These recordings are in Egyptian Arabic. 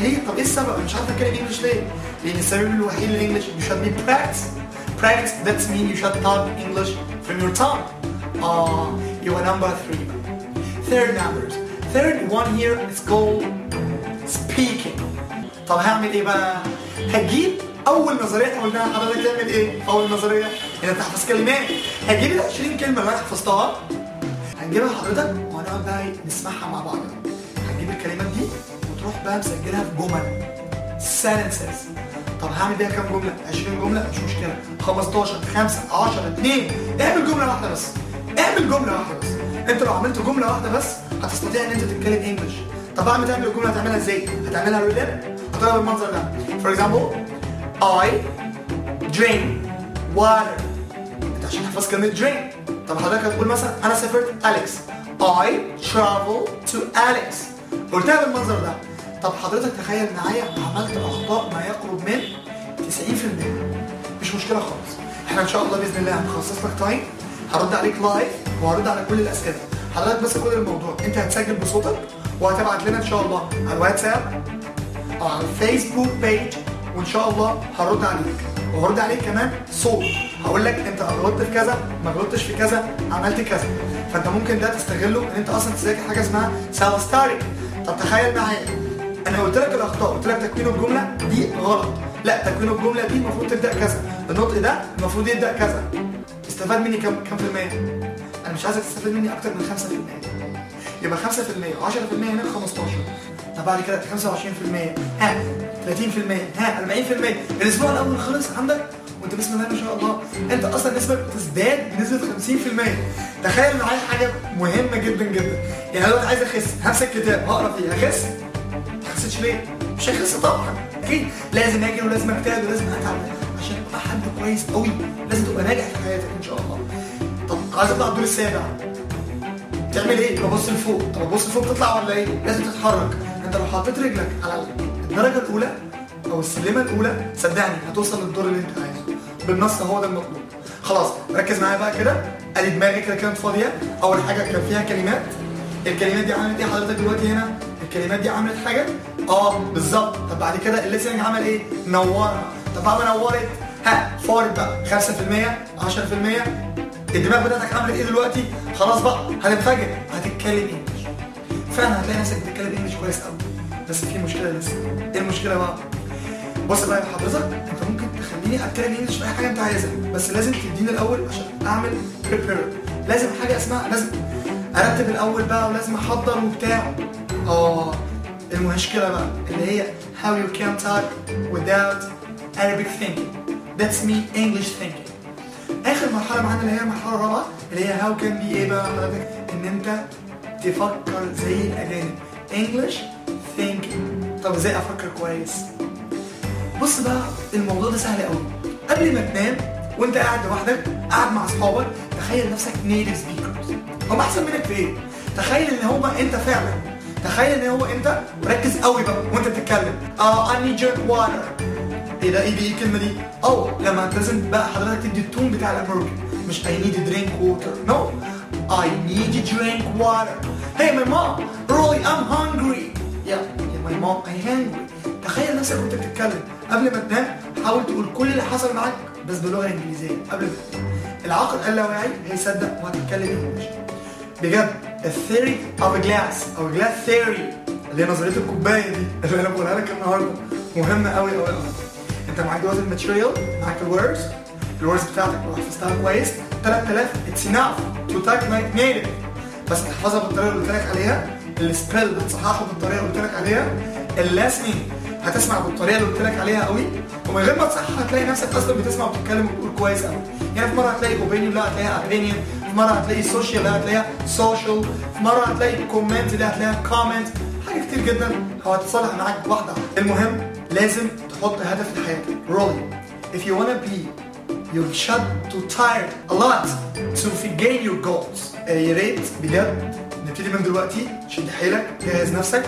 ليه؟ طب ايه السبب؟ انا مش عارف اتكلم English ليه؟ لان السبب الوحيد لل English you should be practice. Practice that's mean you should talk English from your tongue. يبقى number 3 بقى. Third numbers. Third one here is called speaking. طب هعمل ايه بقى؟ هجيب اول نظرية قلناها حضرتك تعمل ايه؟ اول نظرية ان تحفظ كلمات. هجيب ال 20 كلمة اللي انا حفظتها، هنجيبها لحضرتك وهنقعد بقى نسمعها مع بعض. هتجيب الكلمات دي وتروح بقى مسجلها في جمل sentences. طب هعمل بيها كام جملة؟ 20 جملة مش مشكلة، 15 5 10 2. اعمل جملة واحدة بس، اعمل جملة واحدة بس. انت لو عملت جملة واحدة بس هتستطيع ان انت تتكلم English. طب بعد ما تعمل الجملة هتعملها ازاي؟ هتعملها rhythm، هتقولها بالمنظر ده. For example I drink water. انت عشان تحفظ كلمة drink. طب حضرتك هتقول مثلا انا سافرت أليكس، I travel to Alex. قلتها بالمنظر ده. طب حضرتك تخيل معايا عملت اخطاء ما يقرب من 90%. مش مشكلة خالص، احنا ان شاء الله باذن الله هنخصص لك time، هرد عليك live وهرد على كل الاسئلة. حضرتك بس كل الموضوع انت هتسجل بصوتك وهتبعت لنا ان شاء الله على الواتساب او على الفيسبوك page، وان شاء الله هرد عليك، وهرد عليك كمان صوت، هقول لك انت غلطت في كذا، ما غلطتش في كذا، عملت كذا. فانت ممكن ده تستغله ان انت اصلا تذاكر حاجة اسمها self study. طب تخيل معايا انا قلت لك الاخطاء، قلت لك تكوين الجملة دي غلط، لا تكوين الجملة دي المفروض تبدا كذا، النطق ده المفروض يبدا كذا. استفاد مني كام في المية؟ انا مش عايزك تستفاد مني اكتر من 5%. يبقى 5% 10% هنا 15. طب بعد كده 25%، ها 30%، ها 40%. الاسبوع الاول خلص عندك وانت بسم الله ما شاء الله انت اصلا نسبه بتزداد بنسبة 50%. تخيل معايا حاجة مهمة جدا جدا، يعني انا دلوقتي عايز اخس، همسك كتاب هقرا فيه هخس؟ ما خسيتش ليه؟ مش هخس طبعا، اكيد لازم اجري ولازم اجتهد ولازم اتعب عشان ابقى حد كويس قوي، لازم تبقى ناجح في حياتك ان شاء الله. طب عايز اطلع الدور السابع، تعمل ايه؟ ببص لفوق. طب ابص لفوق تطلع ولا ايه؟ لازم تتحرك. انت لو حطيت رجلك على الدرجة الاولى او السلمه الاولى صدقني هتوصل للدور اللي انت عايزه. بالنص هو ده المطلوب. خلاص ركز معايا بقى كده، ادي دماغي كده كانت فاضية. اول حاجة كان فيها كلمات، الكلمات دي عملت ايه حضرتك دلوقتي هنا؟ الكلمات دي عملت حاجة؟ بالظبط. طب بعد كده ال listening عمل ايه؟ نورها. طب بعد ما نورت ها فارت بقى 5% 10%. الدماغ بتاعتك عملت ايه دلوقتي؟ خلاص بقى هتنفجر، هتتكلم English. فعلا هتلاقي نفسك بتتكلم English كويس قوي، بس في مشكلة لسه. ايه المشكلة بقى؟ بص بقى يا حضرتك، انت ممكن تخليني اتكلم English في اي حاجة انت عايزها، بس لازم تديني الاول عشان اعمل prepare. لازم حاجة اسمها لازم ارتب الاول بقى، ولازم احضر وبتاع. المشكلة بقى اللي هي how you can talk without Arabic thinking. That's me English thinking. اخر مرحلة معانا اللي هي المرحلة الرابعة اللي هي how can be ايه بقى حضرتك؟ ان انت تفكر زي الاجانب، English thinking. طب ازاي افكر كويس؟ بص بقى الموضوع ده سهل قوي. قبل ما تنام وانت قاعد لوحدك، قاعد مع اصحابك، تخيل نفسك native speakers. هم احسن منك في ايه؟ تخيل ان هو انت فعلا، تخيل ان هو انت، وركز قوي بقى وانت بتتكلم. I need drink water. ايه ده؟ ايه دي؟ ايه الكلمة دي؟ لما لازم بقى حضرتك تدي ال tone بتاع الامريكان، مش I need to drink water. No, I need to drink water. Hey my mom, really I'm hungry. Yeah, yeah my mom I'm hungry. تخيل نفسك وانت بتتكلم قبل ما تنام، حاول تقول كل اللي حصل معاك بس باللغة الانجليزية قبل ما تنام. العقل اللاواعي هيصدق وهتتكلم English. بجد ال theory of glass او glass theory اللي هي نظرية الكوباية دي اللي انا بقولها لك النهارده مهمة قوي قوي قوي. انت معاك دلوقتي ال material، معاك ال words، ال words بتاعتك لو حفظتها كويس 3000 it's enough to talk like native. بس تحفظها بالطريقة اللي قلت لك عليها، ال spell هتصححه بالطريقة اللي قلت لك عليها، ال listening هتسمع بالطريقة اللي قلت لك عليها قوي، ومن غير ما تصحح هتلاقي نفسك اصلا بتسمع وبتتكلم وبتقول كويس قوي. يعني في مرة هتلاقي opinion لا هتلاقيها opinion، في مرة هتلاقي social لا هتلاقيها social، في مرة هتلاقي comment لا هتلاقيها comment. حاجة كتير جدا هتتصلح معاك واحدة. المهم لازم تحط هدف لحياتك. Really if you wanna be you should to tired a lot to gain your goals. يا ريت بجد نبتدي من دلوقتي، شد حيلك، جهز نفسك،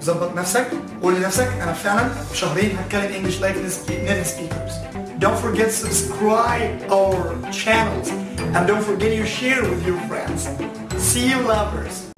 ظبط نفسك، قول لنفسك انا فعلا في شهرين هتكلم English like native speakers. Don't forget to subscribe our channels and don't forget you share with your friends. See you lovers.